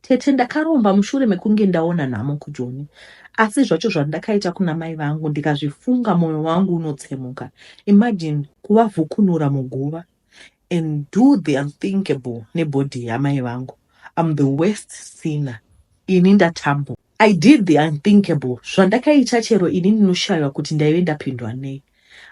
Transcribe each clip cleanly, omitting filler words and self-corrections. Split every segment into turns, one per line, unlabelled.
Tete, ndakaromba mushure mekunge ndaona nhamo kuJoni. Asi zvacho zvandakaita kuna mai vangu ndikazvifunga mwoyo wangu unotsemuka. Imagine kuvavhukunura muguva and do the unthinkable nebody yamai vangu. I'm the worst sinner. Ini ndatambura. I did the unthinkable. Zvandakaita chero ini ndinoshaiwa kuti ndaive ndapindwa nei.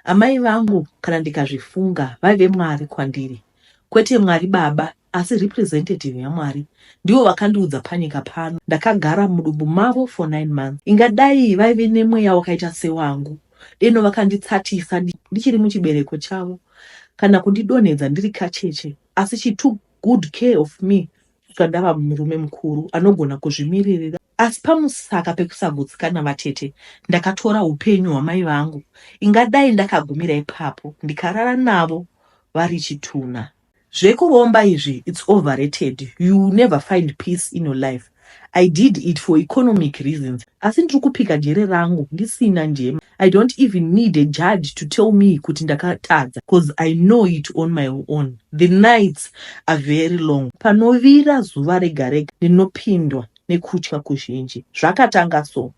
Amai vangu kana ndikazvifunga vaive Mwari kwandiri. Kwete Mwari baba asi representative yaMwari. Ndivo vakandiudza panyika pano. Ndakagara mudumbu mavo for 9 months. Ingadai vaive nemweya wakaita sewangu. Deno vakanditsatisa ndichiri muchibereko chavo kana kundidonhedza ndiri kacheche. Asi she took good care of me kusvika ndava murume mukuru anogona kuzvimiririra. Asi pamusaka pekusagutsikana vatete, ndakatora upenyu hwamai vangu. Ingadai ndakagumira ipapo ndikarara navo vari chitunha. Zvekuromba izvi, it's overrated. You will never find peace in your life. I did it for economic reasons. Asi ndiri kupika jere rangu ndisina njema. I don't even need a judge to tell me kuti ndakatadza cause I know it on my own. The nights are very long. Panovira zuva rega rega ndinopindwa nekutya kuzhinji. Zvakatanga so.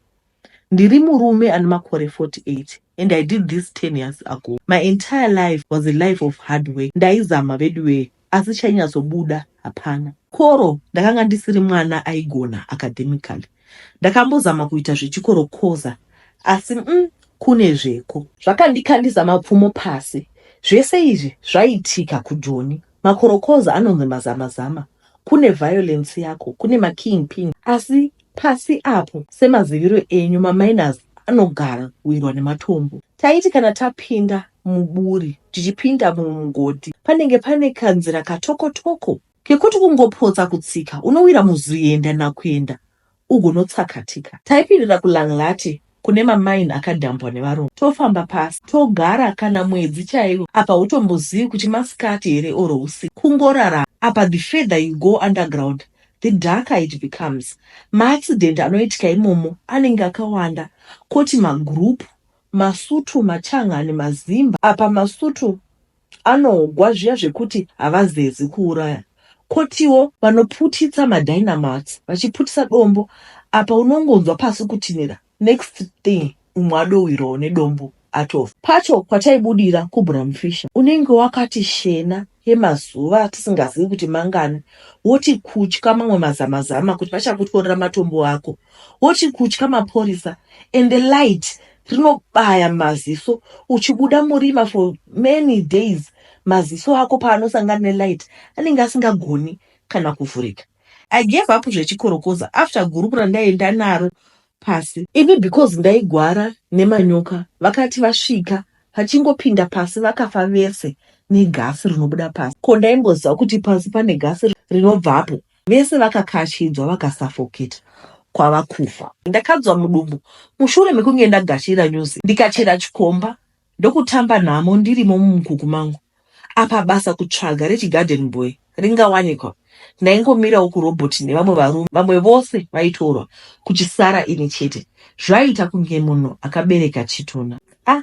Ndiri murume ane makore 48 and I did this 10 years ago. My entire life was a life of hard work. Ndaizama veduwe asi chainyatsobuda hapana. Koro ndakanga ndisiri mwana aigona academically. Ndakambozama kuita zvechikorokoza asi kune zveko. Zvakandikandisa mapfumo pasi. Zvese izvi zvaitika kuJoni. Makorokoza anonzi mazamazama. Kune violence yako, kune makingpin. Asi pasi apo semaziviro enyu maminers anogara kuwirwa nematombo. Taiti kana tapinda muburi tichipinda mumugodhi panenge pane kanzira katoko-toko kekuti kungopotsa kutsika unowira muzuenda nakuenda ugonotsakatika. Taipindira kuLanglathi kune mamaini akadhambwa nevarungu. Tofamba pasi togara kana mwedzi chaiwo apa hautombozivi kuti masikati here or usiku. Kungorarama. Apa the further you go underground the darker it becomes. Maaccident anoitika imomo anenge akawanda koti magroup masutu machangani mazimba apa masutu anogwa zviya zvekuti havazezi kuuraya kotiwo vanoputitsa madynamites vachiputisa dombo apa unongonzwa pasi kutinhira next thing umwe adowirawo nedombo atofa pacho kwataibudira kuBramfisher unenge wakati shena yemazuva tisingazivi kuti mangani woti kutya mamwe mazamazama kuti vachakutorera matombo ako woti kutya mapurisa and the light rinobaya maziso uchibuda murima for many days maziso ako paanosangana nelight anenge asingagoni kana kuvhurika. I gave up zvechikorokoza after gurupu randaenda naro pasi ini because ndaigwara nemanyoka vakati vasvika vachingopinda pasi vakafa vese negasi rinobuda pasi ko ndaimboziva kuti pasi pane gasi rinobvapo vese vakakashidzwa vakasafoketa kwava kufa. Ndakanzwa mudumbu mushure mekunge ndagashira nyuzi ndikachera chikomba ndokutamba nhamo ndirimo mumukuku mangu. Apa basa kutsvaga rechigarden boy ringawanikwa. Ndaingomirawo kurobhoti nevamwe varume vamwe vose vaitorwa kuchisara ini chete. Zvaiita kunge munhu akabereka chitunha. Ah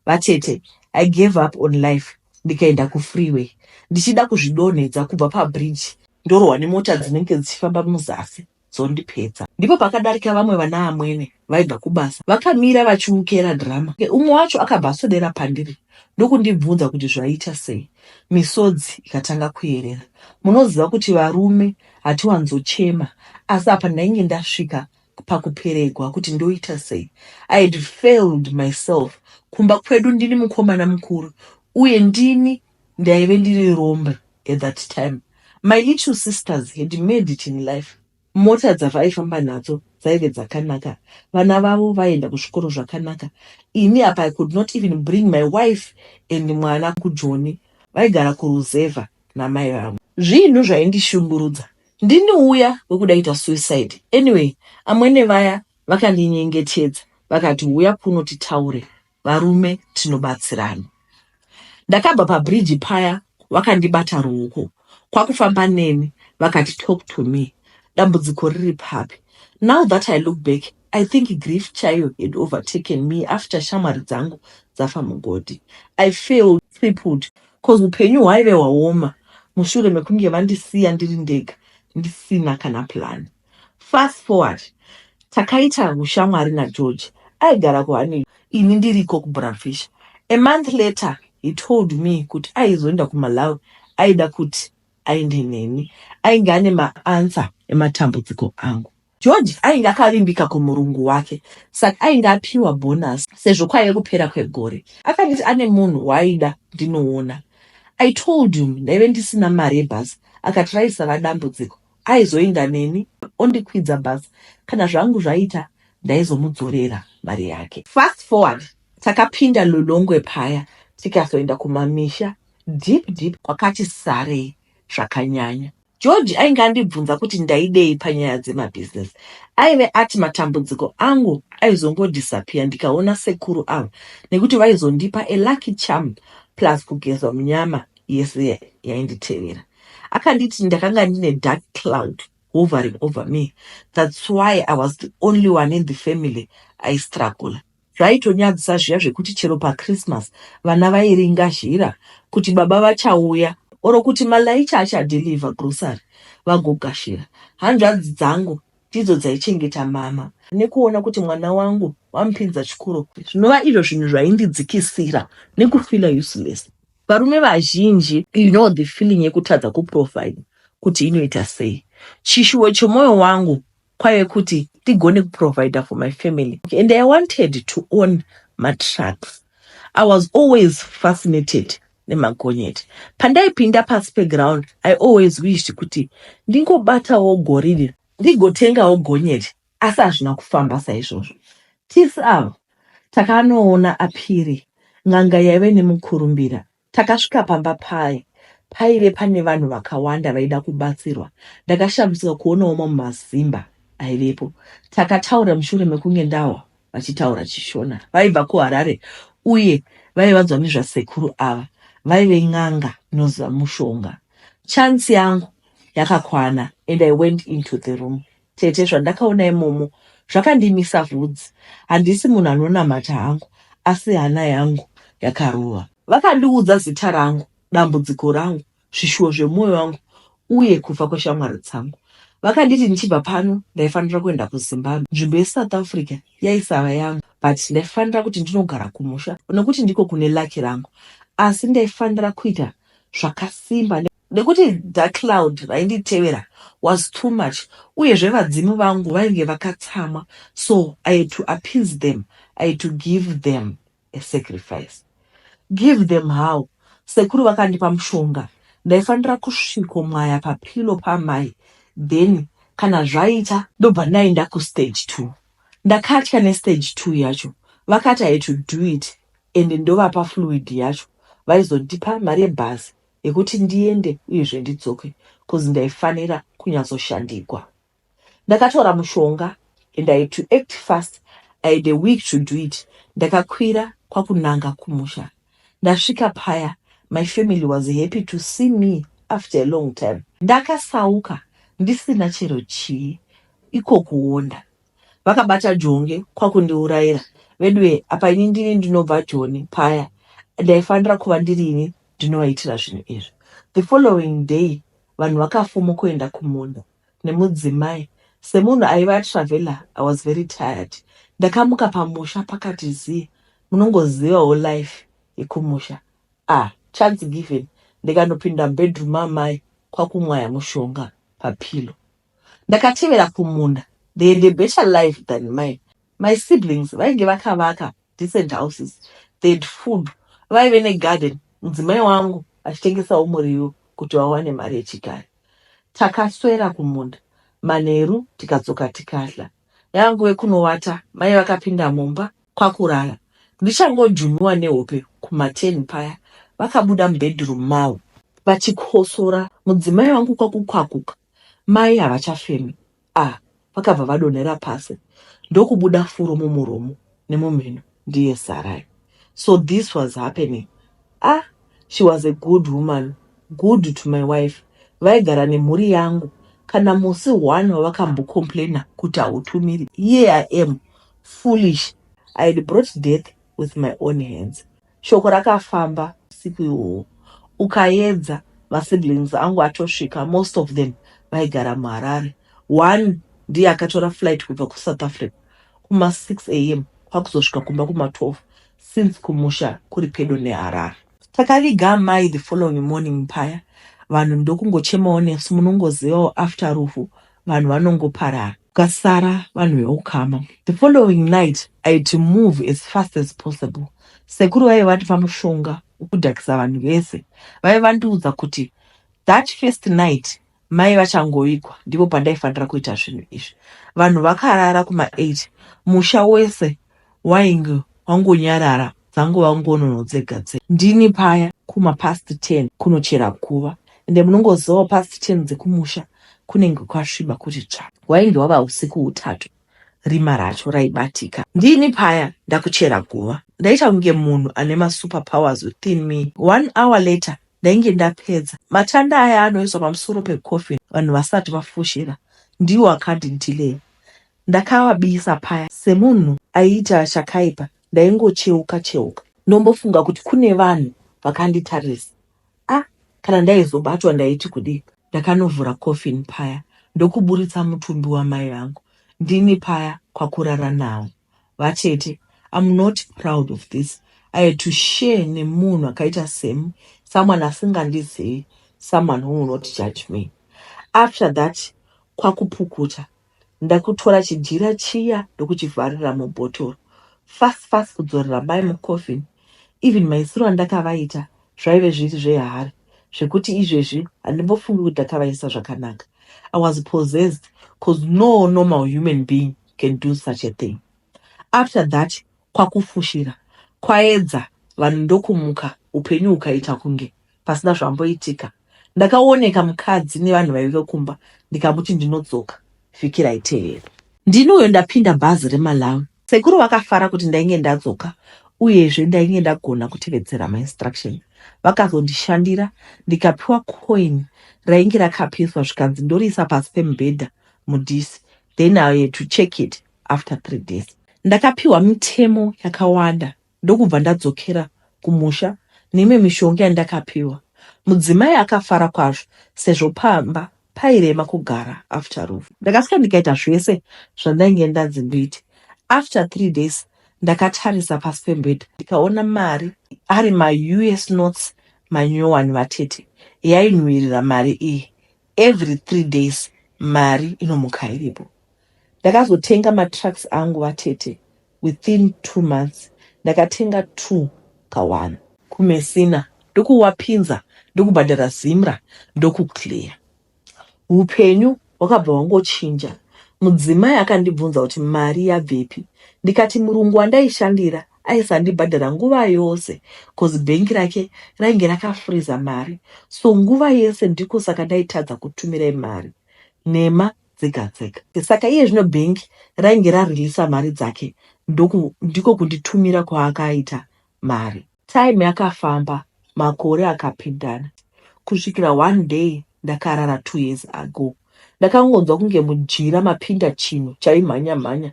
vatete, I gave up on life ndikaenda kufreeway ndichida kuzvidonhedza kubva pabridge ndorohwa nemota dzinenge dzichifamba muzasi dzondipedza. Ndipo pakadarika vamwe vana amwene vaibva kubasa vakamira vachiukera dhirama. Umwe wacho akabva aswedera pandiri ndokundibvunza kuti zvaita sei. Misodzi ikatanga kuyerera. Munoziva kuti varume hatiwanzochema asi apa ndainge ndasvika pakuperegwa kuti ndoita sei. I had failed myself. Kumba kwedu ndini mukomana mukuru uye ndini ndaive ndiri rombe at that time. My little sisters had made it in life. Mota dzavaifamba nadzo dzaive dzakanaka. Vana vavo vaienda kuzvikoro zvakanaka. Ini apa I could not even bring my wife and mwana kuJoni. Vaigara kuruzevha namai vangu. Zvinhu zvaindishungurudza. Ndini uya wekuda kuita suicide. Anyway, amwene vaya vakandinyengetedza vakati huya kuno titaure varume tinobatsirana. Ndakabva pabridge paya vakandibata ruoko kwakufamba neni vakati talk to me dambudziko riri papi. Now that I look back I think grief chaiyo had overtaken me after shamwari dzangu dzafa mugodhi. I felt crippled cause upenyu hwaive hwaoma mushure mekunge vandisiya ndiri ndega. ndisina kana plan. Fast forward, takaita ushamwari naGeorge. Aigara kuHoney, ini ndiriko kuBramfish. A month later, he told me kuti aizoenda kuMalawi, aida kuti aende neni. Ainge ane maanswer ematambudziko angu. George ainge akavimbika kumurungu wake, saka ainge apiwa bonus sezvo kwaive kupera kwegore. Akanditi ane munhu waaida ndinoona. I told him ndaive ndisina mari yebhasi, akati raisava dambudziko, aizoenda neni ondikwidza bhasi, kana zvangu zvaita ndaizomudzorera mari yake. Fast forward, takapinda Lulongwe paya, tikazoenda kumamisha deep deep kwakati sarei zvakanyanya. George ainge andibvunza kuti ndaidei panyaya dzemabhizinesi. Aive ati matambudziko angu aizongodisappear ndikaona sekuru ava, nekuti vaizondipa a lucky charm plus kugezwa munyama yese yainditevera. Akanditi ndakanga ndine dark cloud hovering over me, that's why I was the only one in the family aistruggle. Zvaitonyadzisa zviya zvekuti chero paChristmas vana vairinga zhira kuti baba vachauya oro kuti malaicha achadeliver grocery vagogashira. Hanzvadzi dzangu ndidzo dzaichengeta mama nekuona kuti mwana wangu wamupinza chikoro, zvinova izvo zvinhu zvaindidzikisira nekufeela useless. Varume vazhinji, you know the feeling yekutadza kuprovide kuti inoita sei. Chishuwo chemwoyo wangu kwaive kuti ndigone kuprovida for my family, and I wanted to own matrucks. I was always fascinated nemagonyeti. Pandaipinda pasi peground, I always wished kuti ndingobatawo goridhe, ndigotengawo gonyeti, asi hazvina kufamba saizvozvo. Tisi ava takanoona Apiri, n'anga yaive nemukurumbira. Takasvika pamba paye, paive pane vanhu vakawanda vaida kubatsirwa. Ndakashamisika kuonawo mamwe mazimba aivepo. Takataura mushure mekunge ndahwa vachitaura chiShona. Vaibva kuHarare uye vaivanzwa nezvasekuru ava, vaive n'anga inoziva mushonga. Chance yangu yakakwana and I went into the room. Tete, zvandakaona imomo zvakandimisa vhudzi. Handisi munhu anonamata hangu, asi hana yangu yakarova. Vakandiudza zita rangu, dambudziko rangu, zvishuwo zvemwoyo wangu uye kufa kweshamwari dzangu. Vakanditi ndichibva pano ndaifanira kuenda kuZimbabwe. Nzvimbo yeSouth Africa yaisava yangu, but ndaifanira kuti ndinogara kumusha nekuti ndiko kune lucky rangu, asi ndaifanira kuita zvakasimba nekuti dark cloud rainditevera was too much, uyezve vadzimu vangu vainge vakatsamwa, so I had to appease them. I had to give them a sacrifice. Give them how? Sekuru vakandipa mushonga. Ndaifanira kusvikomwaya papillow pamai, then kana zvaita ndobva ndaenda kustage 2. Ndakatya nestage 2 yacho. Vakati I had to do it and ndovapa fluid yacho, vaizondipa mari yebhazi yekuti ndiende uyezve ndidzoke, cause ndaifanira kunyatsoshandigwa. Ndakatora mushonga and I had to act fast. I had a week to do it. Ndakakwira kwakunanga kumusha. Ndasvika paya, my family was happy to see me after a long time. Ndakasauka ndisina chero chii, iko kuonda. Vakabata jonge kwakundiurayira. Veduwe, apa ini ndini ndinobva Joni paya, ndaifanira kuva ndirini ndinovaitira zvinhu izvi. The following day vanhu vakafuma kuenda kumunda nemudzimai. Semunhu aiva atraveller, I was very tired. Ndakamuka pamusha pakati zii, munongozivawo life yekumusha. Ah, chance given, ndikanopinda mubedroom mamai kwakumwaya mushonga papillow. Ndakatevera kumunda. They had a better life than mine. My siblings vainge vakavaka decent houses, they had food, vaive negarden, mudzimai wangu achitengesawo muriwo kuti vawane mari yechikari. Takaswera kumunda manheru, tikadzoka, tikadya. Yanguve kunovata, mai vakapinda mumba kwakurara. Ndichangojumiwa nehope kuma10 paya, vakabuda mubedroom mavo vachikosora, mudzimai wangu kwakukwakuka, "Mai havachafemi." Ah, vakabva vadonhera pasi ndokubuda furo mumuromo nemumhino, ndiye Sarai. So this was happening. Ah, she was a good woman, good to my wife. Vaigara nemhuri yangu, kana musi one wavakambocomplaina kuti hautumiri. Here I am, foolish. I had brought death with my own hands. Shoko rakafamba siku iwowo, ukaedza masiblings angu atosvika, most of them. Vaigara muHarare. One ndiye akatora flight kubva kuSouth Africa kuma 6 am kwakuzosvika kumba kuma 12 since kumusha kuri pedo neHarare. Takaviga amai the following morning paya, vanhu ndokungochemawo nesu. Munongozivawo after rufu vanhu vanongoparara, kukasara vanhu veukama. The following night I had to move as fast as possible. Sekuru vaive vatipa mushonga wekudhakisa vanhu vese. Vaive vandiudza kuti that first night mai vachangovigwa ndipo pandaifanira kuita zvinhu izvi. Vanhu vakarara kuma8, musha wese wainge wangonyarara, dzangova ngonono dzega dzega. Ndini paya kumapast 10 kunochera guva, ende munongozivawo past 10 dzekumusha kunenge kwasviba kuti tsva. Wainge wava usiku hutatu, rima racho raibatika. Ndini paya ndakuchera guva, ndaita kunge munhu ane masuper powers within me. One hour later ndainge ndapedza. Matanda aya anoiswa pamusoro pecoffin vanhu vasati vafushira ndiwo akandidhileya. Ndakavabisa paya semunhu aiita chakaipa, ndaingocheuka cheuka ndombofunga kuti kune vanhu vakanditarisa. Ah, kana ndaizobatwa ndaiti kudii? Ndakanovhura coffin paya ndokuburitsa mutumbi wamai vangu. Ndini paya kwakurara navo. Vatete, I'm not proud of this. I had to share nemunhu akaita semi, someone asingandizivi, someone who will not judge me. After that kwakupukuta, ndakutora chijira chiya ndokuchivharira mubhotoro, fast fast kudzorera mai mucoffin. Even maisiro andakavaita zvaive zviri zvehari, zvekuti izvezvi handimbofungi kuti ndakavaisa zvakanaka. I was possessed, 'cause no normal human being can do such a thing. After that kwakufushira. Kwaedza, vanhu ndokumuka, upenyu hukaita kunge pasina zvamboitika. Ndakaoneka mukadzi nevanhu vaive kumba, ndikamuti ndinodzoka vhiki raitevera. Ndini uyo ndapinda bhazi reMalawi. Sekuru vakafara kuti ndainge ndadzoka, uyezve ndainge ndagona kutevedzera mainstruction. Vakazondishandira ndikapiwa coin rainge rakapiswa, zvikanzi ndoriisa pasi pemubhedha mudhisi, then I had to check it after 3 days. Ndakapiwa mitemo yakawanda ndokubva ndadzokera kumusha neimwe mishonga yandakapiwa. Mudzimai akafara kwazvo sezvo pamba pairema kugara after rufu. Ndakasvika ndikaita zvese zvandainge ndanzi ndiite. After 3 days ndakatarisa pasi pemubhedha ndikaona mari, ari maUS notes manyowani. Vatete, yainhuhwirira mari iyi. Every 3 days mari inomuka iripo. Ndakazotenga matrucks angu, vatete, within 2 months. Ndakatenga two ka1 kuMessina, ndokuwapinza, ndokubhadhara ZIMRA, ndokuclear. Upenyu hwakabva hwangochinja. Mudzimai akandibvunza kuti mari yabvepi, ndikati murungu wandaishandira aisandibhadhara nguva yose 'cause bhengi rake rainge rakafriza mari, so nguva yese ndiko saka ndaitadza kutumirai mari nhema dzega dzega. Saka iye zvino bhengi rainge rarilisa mari dzake, ndiko kunditumira kwaakaita mari. Time yakafamba, makore akapindana kusvikira one day ndakarara 2 years ago. Ndakangonzwa kunge mujira mapinda chinhu chaimhanya mhanya.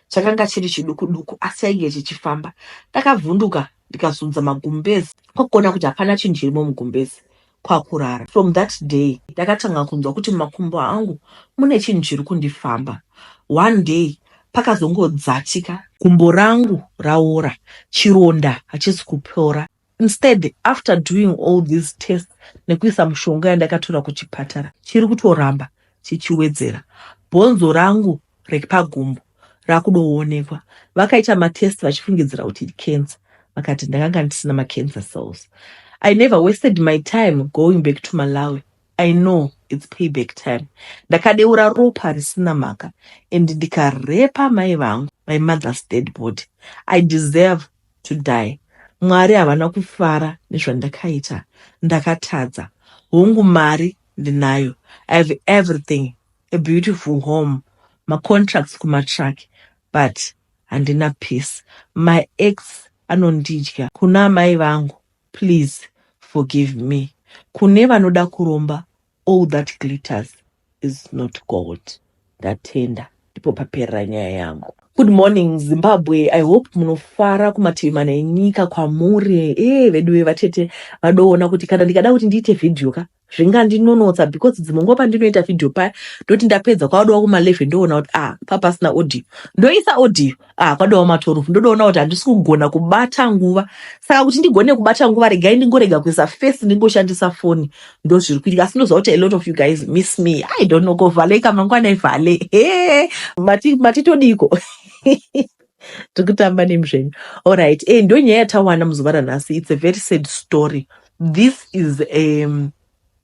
Chakanga chiri chiduku duku asi chainge chichifamba. Ndakavhunduka, ndikazunza magumbezi kwakuona kuti hapana chinhu chirimo mugumbezi, kwakurara. From that day ndakatanga kunzwa kuti mumakumbo angu mune chinhu chiri kundifamba. One day pakazongodzatika, gumbo rangu raora, chironda hachisi kupora. Instead, after doing all these tests nekuisa mushonga yandakatora kuchipatara, chiri kutoramba chichiwedzera. Bhonzo rangu repagumbo rakudoonekwa. Vakaita matest vachifungidzira kuti icancer, vakati ndakanga ndisina macancer cells. I never wasted my time going back to Malawi. I know it's payback time. Ndakadeura ropa risina mhaka and ndikarepa mai vangu, my mother's dead body. I deserve to die. Mwari havana kufara nezvandakaita. Ndakatadza. Hongu, mari ndinayo, I have everything, a beautiful home, macontracts kumatruck, but handina peace. My ex anondidya. Kuna amai vangu, please forgive me. Kune vanoda kuromba, all that glitters is not gold. Ndatenda, ndipo paperera nyaya yangu. Good morning, Zimbabwe. I hope munofara kumativi mana enyika kwamuri. E vedu vevatete vadoona kuti kana ndikada kuti ndiite vhidhiyo ka. Zvingandinonotsa because dzimwe nguva pandinoita video paya ndoti ndapedza kwadiwa kuma 11 ndoona kuti ah papasina audio, ndoisa audio, ah kwadiwa ma 12 ndodoona kuti handisi kugona kubata nguva. Saka kuti ndigone kubata nguva, regai ndingorega kuisa face, ndingoshandisa foni. Ndo zviri kuitika, asi ndoziva kuti a lot of you guys miss me. I don't know kovhaleka mangwana ivhale. He, matitodiko tiri kutamba nemi zvenyu. Alright, ndo nyaya yatawana muzuva ranhasi. It's a very sad story. This is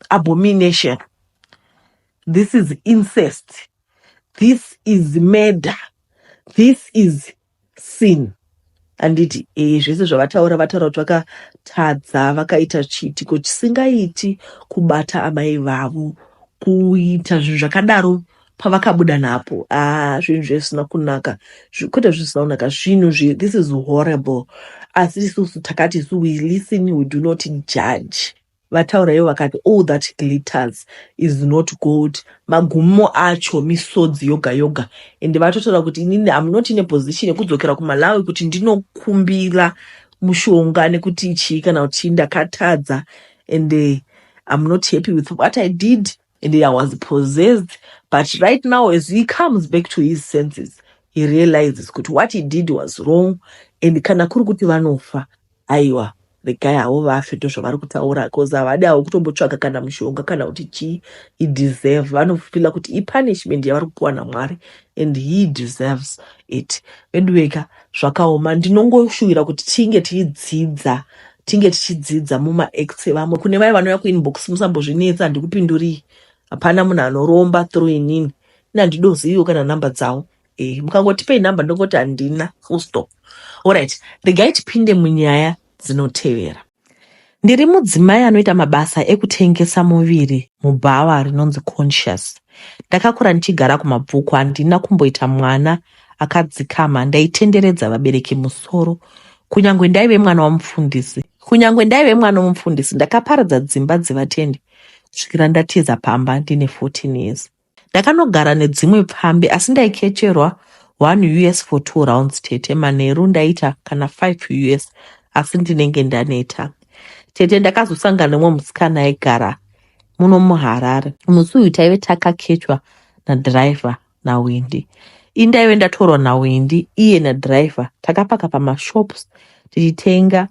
abomination, this is incest, this is murder, this is sin, handiti? Zvese zvavataura, vataura kuti vakatadza, vakaita chiitiko chisingaiti, kubata amai vavo, kuita zvinhu zvakadaro pavakabuda napo. Ah, zvinhu zvisina kunaka, kwete zvisina kunaka, zvinhu this is horrible. Asi isusu takati isu we listen, we do not judge. Vataura ivo vakati all that glitters is not gold. Magumo acho misodzi yoga yoga. Ende vatotaura kuti inini am not in a position yekudzokera kuMalawi kuti ndinokumbira mushonga nekuti chii kana kuti ndakatadza, and I'm not happy with what I did and I was possessed. But right now, as he comes back to his senses, he realizes kuti what he did was wrong, and kana kuri kuti vanofa, aiwa, regai havo vafe. Ndo zvavari kutaura, because havadi havo kutombotsvaga kana mushonga kana kuti chii. He deserve, vanofeela kuti ipunishment yavari kupiwa naMwari and he deserves it. Veduweka, zvakaoma. Ndinongoshuvira kuti tinge tichidzidza, tinge tichidzidza mumaacts evamwe. Kune vaya vanouya kuinbox, musambozvinetsa, handikupindurii. Hapana munhu anoromba through inini. Ine handidoziviwo kana namba dzavo. Mukangotipei namba, ndongoti handina, full stop. Alright, regai tipinde munyaya dzinotevera. Ndiri mudzimai anoita mabasa ekutengesa muviri mubhawa rinonzi Conscious. Ndakakura ndichigara kuMabvuku. Handina kumboita mwana akadzikama. Ndaitenderedza vabereki musoro kunyange ndaive mwana wamufundisi. Kunyange ndaive mwana womufundisi, ndakaparadza dzimba dzevatendi kusvikira ndatiza pamba ndine 14 years. Ndakanogara nedzimwe pfambi, asi ndaikecherwa 1 US for 2 rounds. Tete, manheru ndaita kana 5 US, asi ndinenge ndaneta. Tete, ndakazosangana nemumwe musikana aigara muno muHarare. Musi uyu taive takakechwa nadhiraivha naWindi. Ini ndaive ndatorwa naWindi, iye nadhiraivha. Takapaka pamashops tichitenga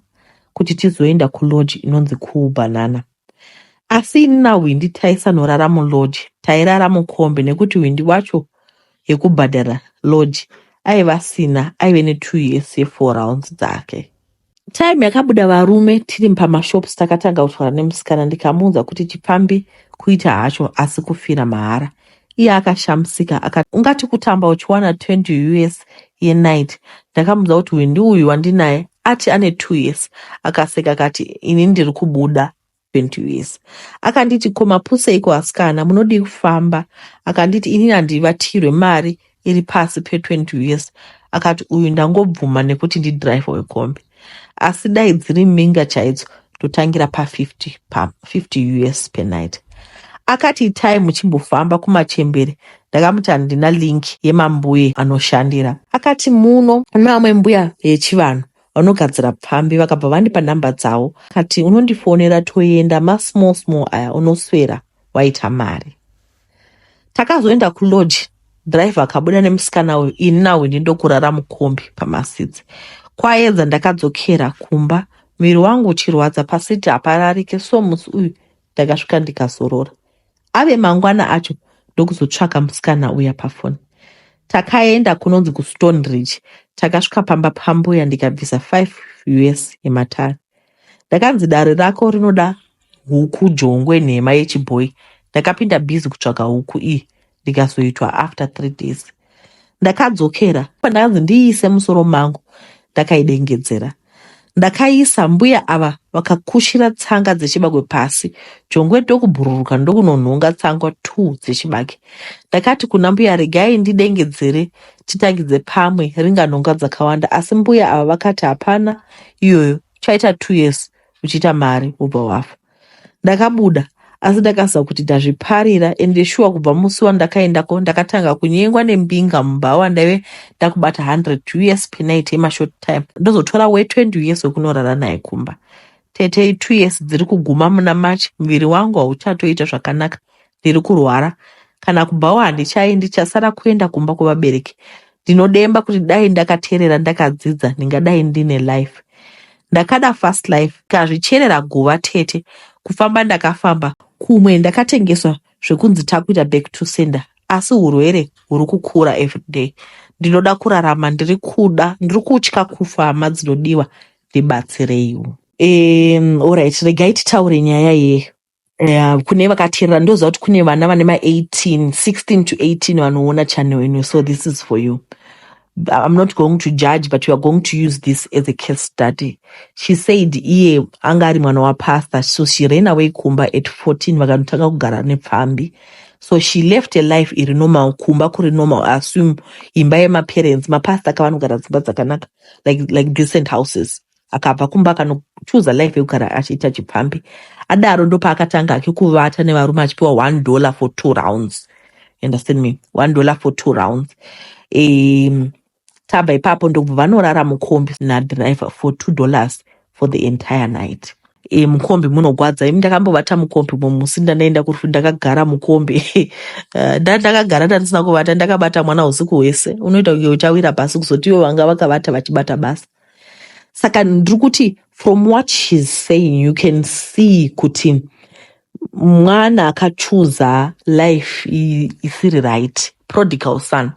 kuti tizoenda kulodge inonzi Cool Banana, asi ini naWindi taisanorara mulodge. Tairara mukombi nekuti Windi wacho yekubhadhara lodge aiva asina, aive ne2 US ye4 rounds dzake. Time yakabuda varume tiri pamashops, takatanga kutaura nemusikana. Ndikamuudza kuti chipfambi kuita hacho, asi kufira mahara. Iye akashamisika akati, "Ungati kutamba uchiwana 20 US yenight?" Ndakamuudza kuti Windi uyu wandinaye ati ane 2 US. Akaseka akati, "Ini ndiri kubuda 20 US." Akanditi, "Ko mapuseiko asikana, munodii kufamba?" Akanditi, "Inini handivatirwe mari iri pasi pe20 US." Akati, "Uyu ndangobvuma nekuti ndidhiraivha wekombi, asi dai dziri minga chaidzo totangira pa50 pa50 US per night." Akati, "Itai muchimbofamba kumachembere." Ndakamuti handina link yemambuye anoshandira. Akati muno mune mbuya yechivanhu vanogadzira pfambi. Vakabva vandipa nhamba dzavo. Akati, "Unondifonera toenda masmall small aya, unoswera waita mari." Takazoenda kulodge, dhiraivha akabuda nemusikana uyu, ini naWindi ndokurara mukombi pamaseats. Kwaedza ndakadzokera kumba muviri wangu uchirwadza, pasiti hapararike. So musi uyu ndakasvika ndikazorora. Ave mangwana acho ndokuzotsvaka musikana uya pafoni. Takaenda kunonzi kuStone Ridge. Takasvika pamba pambuya, ndikabvisa 5 US yematare. Ndakanzi, "Dare rako rinoda huku jongwe nhema yechibhoi." Ndakapinda busy kutsvaga huku iyi, ndikazoitwa after 3 days. Ndakadzokera pandakanzi ndiise musoro mangu, ndakaidengedzera. Ndakaisa, mbuya ava vakakushira tsanga dzechibagwe pasi, jongwe ndokubhururuka ndokunonhonga tsanga 2 dzechibage. Ndakati kuna mbuya, "Regai ndidengedzere, titangidze pamwe ringanhonga dzakawanda." Asi mbuya ava vakati, "Hapana iyoyo, uchaita 2 years uchiita mari wobva wafa." Ndakabuda, asi ndakaziva kuti ndazviparira. Ende shuwa, kubva musi wandakaendako ndakatanga kunyengwa nembinga mubhawa. Ndaive ndakubata 100 US per night yemashort time, ndozotora we20 US wekunorara naye kumba. Tete 2 years dziri kuguma muna March. Muviri wangu hauchatoita zvakanaka, ndiri kurwara. Kana kubhawa handichaendi, chasara kuenda kumba kwevabereki. Ndinodemba kuti dai ndakateerera, ndakadzidza, ndingadai ndine life. Ndakada fast life, kazvicherera guva tete. Kufamba ndakafamba kumwe, ndakatengeswa zvekunzi takuita back to sender, asi urwere huri kukura everyday. Ndinoda kurarama, ndiri kuda, ndiri kutya kufa. Hama dzinodiwa, ndibatsireiwo. Alright, regai titaure nyaya iyi. Kune vakateerera, ndoziva kuti kune vana vane ma18, 16 to 18 vanoona channel ino, so this is for you. I'm not going to judge, but we are going to use this as a case study. She said iye anga ari mwana wapastor, so she ran away kumba at 14, vakanotanga kugara nepfambi. So she left a life iri normal, kumba kuri normal. Assume imba yemaparents, mapastor akavanogara dzimba dzakanaka, like decent houses. Akabva kumba, akanochuza life yekugara achiita chipfambi. Adaro ndopaakatanga ake kuvata nevarume achipiwa $1 for two rounds. You understand me? $1 for two rounds. Tabva ipapo, ndobva vanorara mukombi nadriver for $2 for the entire night. Mukombi munogwadza imi. Ndakambovata mukombi mumusi ndandaenda kurufu, ndakagara mukombi. Ndakagara ndandisina kuvata, ndakabata mwana usiku hwese. Unoita kunge uchawira pasi, kuzoti ivo vanga vakavata vachibata basa. Saka ndiri kuti from what she's saying, you can see kuti mwana akachuza life isiri right, prodigal son.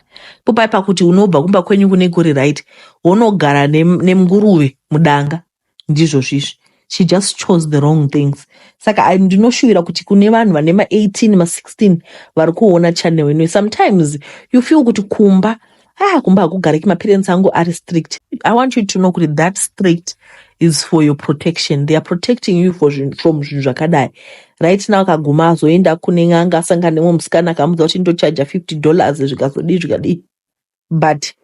Popai pakuti unobva kumba kwenyu kune kuri right, wonogara nenguruve mudanga. Ndizvo zvisvi. She just chose the wrong things. Saka ndinoshuvira kuti kune vanhu vane ma18, ma16 vari kuona channel ino, sometimes you feel kuti kumba, ah, kumba hakugariki, maparents angu ari strict. I want you to know kuti that strict is for your protection. They are protecting you from zvinhu zvakadai. Right now akaguma azoenda kune n'anga, asangana nemumwe musikana akamudza kuti ndochaja $50, zvikazodii zvikadii, but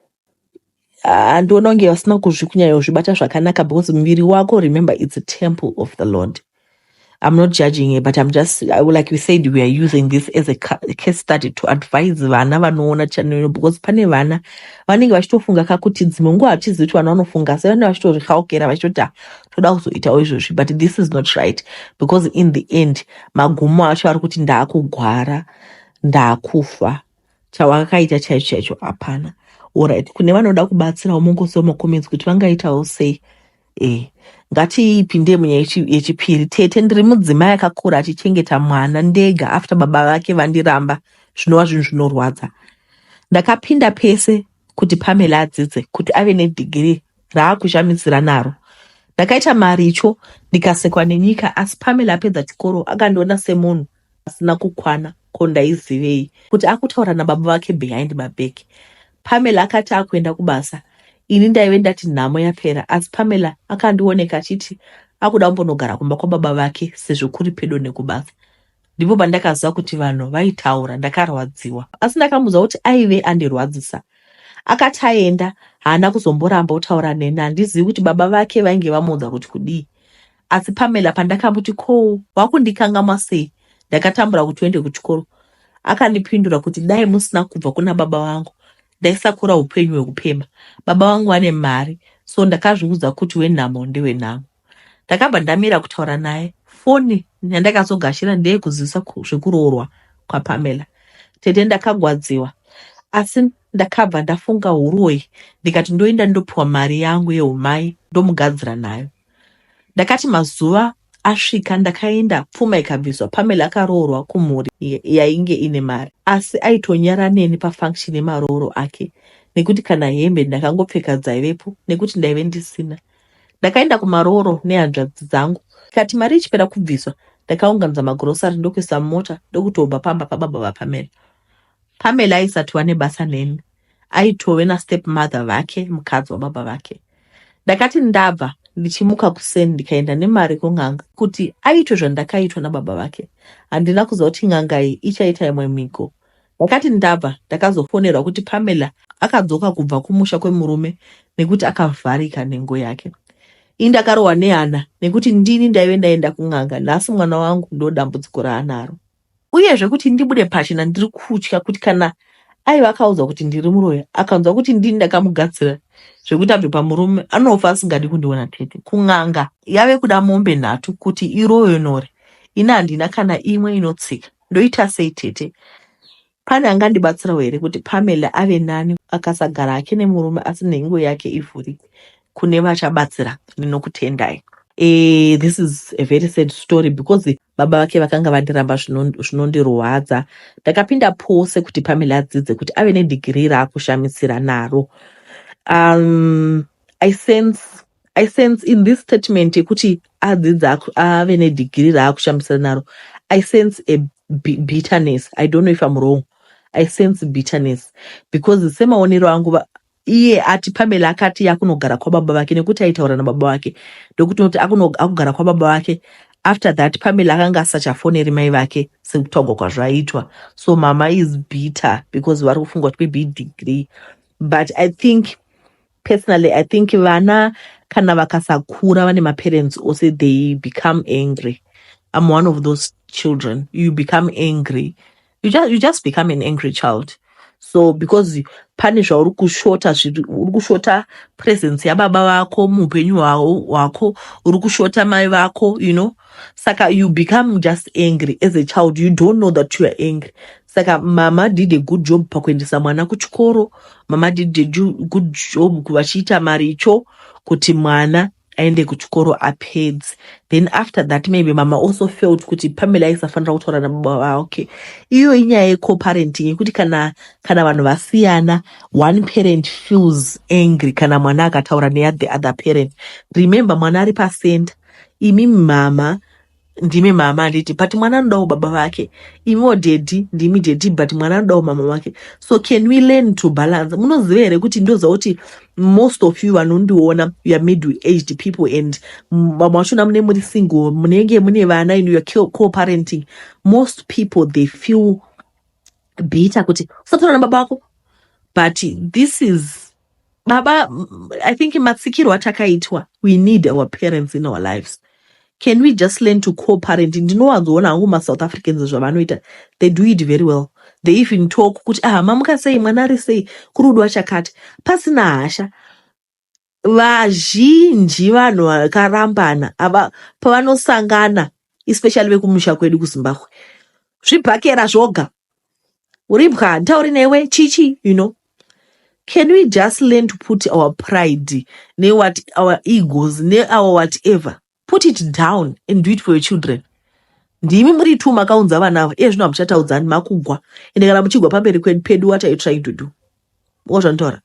handiona kunge vasina kunyanyozvibata zvakanaka, because muviri wako, remember, it's a temple of the Lord. I'm not judging it, but I'm just, like we said, we are using this as a case study to advise vana vanoona channel ino, because pane vana vanenge vachitofunga kakuti dzimwe nguva hatizivi kuti vana vanofunga sei, vanenge vachitozvihaukera vachitoti, "Ah, toda kuzoitawo izvozvi," but this is not right, because in the end magumo acho ari kuti ndaakugwara, ndaakufa. Chawakaita chaicho chaicho hapana. Alright, kune vanoda kubatsirawo, mungosiwo macomments kuti vangaitawo sei. Ngatipinde munyaya yechipiri. Tete, ndiri mudzimai akakura achichengeta mwana ndega after baba vake vandiramba, zvinova zvinhu zvinorwadza. Ndakapinda pese kuti Pamela adzidze, kuti ave nedhigiri raakushamisira naro. Ndakaita maricho, ndikasekwa nenyika, asi Pamela apedza chikoro akandiona semunhu asina kukwana. Ko ndaizivei kuti akutaura nababa vake behind my back? Pamela akati akuenda kubasa. Ini ndaive ndati nhamo yapera, asi Pamela akandioneka achiti akuda kumbonogara kumba kwababa vake sezvo kuri pedo nekubasa. Ndipo pandakaziva kuti vanhu vaitaura. Ndakarwadziwa, asi ndakamuudza kuti aive andirwadzisa. Akati aenda, haana kuzomboramba kutaura neni. Handizivi kuti baba vake vainge vamuudza kuti kudii. Asi Pamela pandakamuti, "Ko wakundikangamwa sei? Ndakatambura kuti uende kuchikoro," akandipindura kuti, "Dai musina kubva kuna baba vangu, ndaisakura upenyu hwekupemha. Baba vangu vane mari." So ndakazviudza kuti wenhamo ndewenhamo. Ndakabva ndamira kutaura naye. Foni yandakazogashira ndeyekuzivisa zvekuroorwa kwaPamela. Tete, ndakagwadziwa, asi ndakabva ndafunga uroyi, ndikati ndoenda ndopiwa mari yangu yeumai, ndomugadzira nayo. Ndakati mazuva asvika, ndakaenda, pfuma ikabviswa. Pamela akaroorwa kumhuri yainge ine mari, asi aitonyara neni pafunction yemarooro ake, nekuti kana hembe ndakangopfeka dzaivepo nekuti ndaive ndisina. Ndakaenda kumarooro nehanzvadzi dzangu. Kati mari ichipera kubviswa, ndakaunganidza magirosari, ndokuisa mumota, ndokutobva pamba pababa vaPamela. Pamela aisatova nebasa neni, aitove nastep mother vake, mukadzi wababa vake. Ndakati ndabva, ndichimuka kuseni, ndikaenda nemari kun'anga kuti aitwe zvandakaitwa nababa vake. Handina kuziva kuti n'anga iyi ichaita imwe mhiko. Ndakati ndabva, ndakazofonerwa kuti Pamela akadzoka kubva kumusha kwemurume nekuti akavharika nhengo yake. Ini ndakarohwa nehana nekuti ndini ndaive ndaenda kun'anga, nhasi mwana wangu ndo dambudziko raanaro. Uyezve kuti ndibude pachena, ndiri kutya kuti kana Aiva akaudzwa kuti ndiri muroyi, akanzwa kuti ndini ndakamugadzira zvekuti abve pamurume, anofa asingadi kundiona tete. Kun'anga yave kuda mombe 3 kuti iroyonore, ini handina kana imwe inotsika. Ndoita sei tete? Pane angandibatsirawo here kuti Pamela ave nani akasagara hake nemurume asi nhengo yake ivhurike? Kune vachabatsira, ndinokutendai. This is a very sad story because baba vake vakanga vandiramba zvinondirwadza. Ndakapinda pose kuti Pamela adzidze kuti ave nedhigirii raakushamisira naro. I sense in this statement yekuti adzidza ave nedhigirii raakushamisira naro, I sense a bitterness. I don't know if I'm wrong. I sense bitterness because semaonero angu iye ati Pamela akati yakunogara kwababa vake nekuti aitaura nababa vake, ndokuti noti akugara kwababa vake. After that, Pamela akanga asachafoneri mai vake sekutaurwa kwazvaitwa. So mama is bitter because vari kufunga kuti maybe degree. But I think personally, I think vana kana vakasakura vane maparents ose, they become angry. I'm one of those children. You become angry, you just become an angry child. So because pane zvauri kushota, uri kushota presence yababa vako muupenyu hwako, uri kushota mai vako. Saka you become just angry as a child. You don't know that you are angry. Saka mama did a good job pakuendesa mwana kuchikoro. Mama did a good job vachiita maricho kuti mwana aende kuchikoro apedze. Then after that, maybe mama also felt kuti Pamela aisafanira kutaura nababa vake. Iyo inyaya yecoparenting yekuti kana vanhu vasiyana, one parent feels angry kana mwana akataura neyathe other parent. Remember, mwana ari pacenter. Imi mama ndimi mama, handiti? But mwana anodawo baba vake. Imiwo daddy ndimi daddy, but mwana anodawo mama vake. So can we learn to balance? Munoziva here kuti ndoziva kuti most of you vanondiona, you are middle aged people and vamwe vachona mune muri single, munenge mune vana and you are co-parenting. Most people, they feel bitter kuti usataura nababa vako. But this is baba. I think matsikirwo atakaitwa, we need our parents in our lives. Can we just learn to co-parent? Ndinowanzoona hangu maSouth Africans zvavanoita. They do it very well. They even talk kuti, "Ah, mamuka sei? Mwana ari sei? Kuri kudiwa chakati," pasina hasha. Vazhinji vanhu vakarambana ava pavanosangana, especially vekumusha kwedu kuZimbabwe, zvibhakera zvoga, uribwa nditauri newe chichi. Can we just learn to put our pride newhat, our egos neour whatever, put it down and do it for your children? Ndimi muri two makaunza vana ava. Iye zvino hamuchataudzani, makugwa. Ende kana muchigwa pamberi pedu, what are you trying to do? Wazvanitaura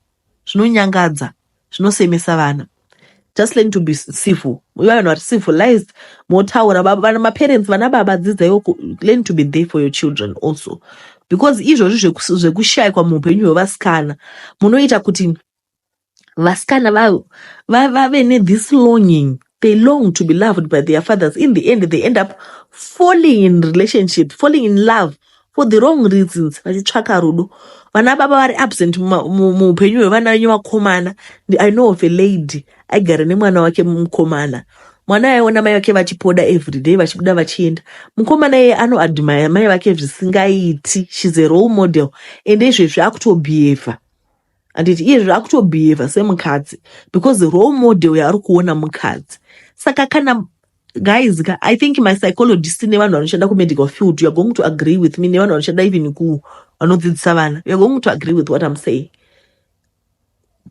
zvinonyangadza, zvinosemesa vana. Just learn to be civil. Vanhu vari civilized, motaura vana maparents, vana baba, dzidzaiwo learn to be there for your children also, because izvozvi zvekushayikwa muupenyu hwevasikana munoita kuti vasikana vave nethis longing. They long to be loved by their fathers. In the end, they end up falling in relationship, falling in love for the wrong reasons, vachitsvaka rudo. Vana baba vari absent muupenyu hwevana venyu vakomana. I know of a lady aigara nemwana wake mukomana. Mwana aiona mai vake vachipoda everyday, vachibuda vachienda. Mukomana iye anoadmire mai vake zvisingaiti. She's a role model. Ende izvezvi akutobehava, handiti? Iyezvi akutobehava semukadzi because role model yaari kuona mukadzi. Saka kana guys ka, I think my psychologist nevanhu vanoshanda kumedical field, you are going to agree with me, nevanhu vanoshanda even ku vanodzidzisa vana, you are going to agree with what I'm saying.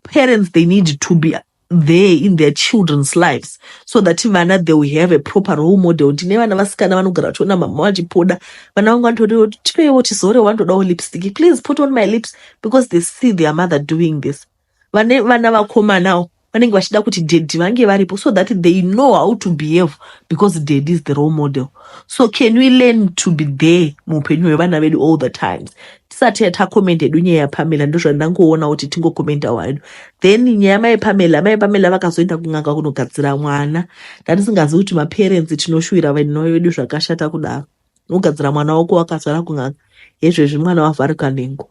Parents, they need to be there in their children's lives so that vana, they will have a proper role model. Ndine vana vasikana vanogara vachiona mama vachipoda. Vana vangu vanototi, "Tipeiwo tizore." Vanotodawo lipstick. "Please put on my lips," because they see their mother doing this. Vane vana vakomanawo vanenge vachida kuti daddy vange varipo so that they know how to behave, because daddy is the role model. So can we learn to be there muupenyu hwevana vedu all the times? Tisati takomenda hedu nyaya yaPamela, ndozvandangoona kuti tingokomenda hedu. Then nyaya yamai Pamela, mai Pamela vakazoenda kun'anga kunogadzira mwana. Ndandisingazivi kuti maparents tinoshuwira vana vedu zvakashata kudaro. Unogadzira mwana wako wakazvara kun'anga, yezvezvi mwana wavharika nhengo.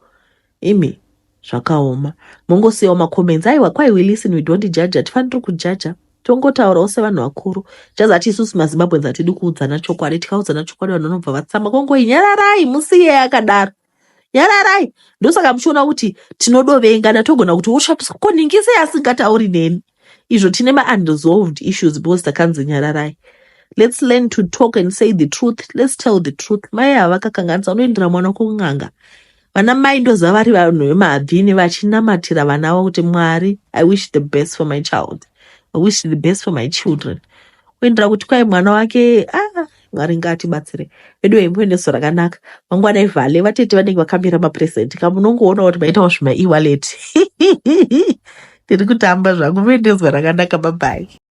Imi, zvakaoma. Mongosiyawo macomments. Aiwa, kwai we listen, we don't judge. Hatifaniri kujaja, tongotaurawo sevanhu vakuru. Chazati isusu maZimbabweans hatidi kuudzana chokwadi. Tikaudzana chokwadi, vanhu vanobva vatsama. Kongoi nyararai, musiye akadaro. Nyararai. Ndosaka muchiona kuti tinodovengana togona kuti woshamiswa ko nhingi sei asingatauri neni. Izvo tine ma-unresolved issues because takanzi nyararai. Let's learn to talk and say the truth. Let's tell the truth. Mai ava vakakanganisa unoendera mwana kun'anga. Vana mai ndoziva vari vanhu vemabvini vachinamatira vana vavo kuti Mwari, I wish the best for my child. I wish the best for my children. Kuendera kuti kwai mwana wake ah, Mwari ngaatibatsire. Vedu imboendeso rakanaka. Mangwana ivhale vatete vanenge vakamira mapresent. Kamunongoona kuti maitawo zvima e-wallet. Ndiri kutamba zvangu muendezwa rakanaka bye bye.